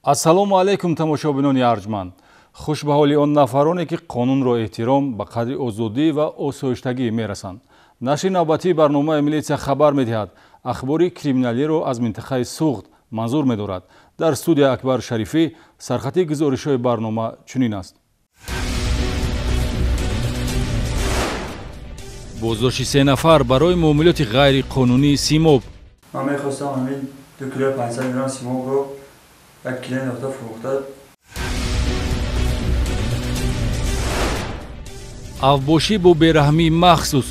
Ассалому алайкум, тамошобинони арҷманд. Хуш ба ҳоли он нафароне, ки қонунро эҳтиром ба қадри озодӣ ва осоиштагӣ мерасанд. Нашри навбатии барномаи милитсия хабар медиҳад. Ахбори криминалиро аз минтақаи Суғд манзур медорад. Дар студия Акбар Шарифӣ. Сархати гузоришҳои барнома чунин аст. Боздошти се нафар барои муомилоти ғайриқонунии симоб. Ман мехостам ҳамин 2 килои 500 грамм симобро як килои ёфта фурӯхта. Авбошӣ бо бераҳмии махсус.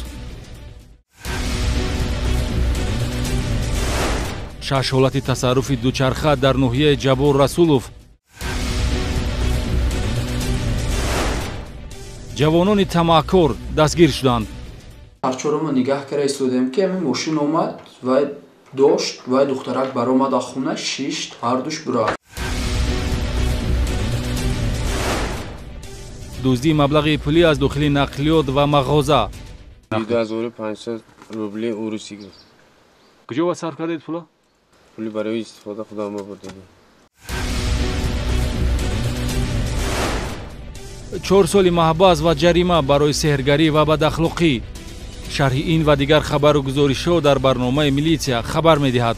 6 ҳолати тасарруфи дучарха дар ноҳияи Ҷаббор Расулов. Ҷавонони тамаъкор дастгир шуданд. Ҳарчорамо нигаҳ карда истодем, ки ҳамин мошин омад ва дошт ва духтарак баромад аз хона, шишт, ҳардуш бурафт. Дуздии маблағи пулӣ аз дохили нақлиёт ва мағоза. 2500 рубли урусӣ гирифт. Куҷо ва сарф кардед пула? Пули барои истифода худам бурдем. 4 соли маҳбас ва ҷарима барои сеҳргарӣ ва бадахлоқӣ. Шарҳи ин ва дигар хабару гузоришҳо дар барномаи милитсия хабар медиҳад.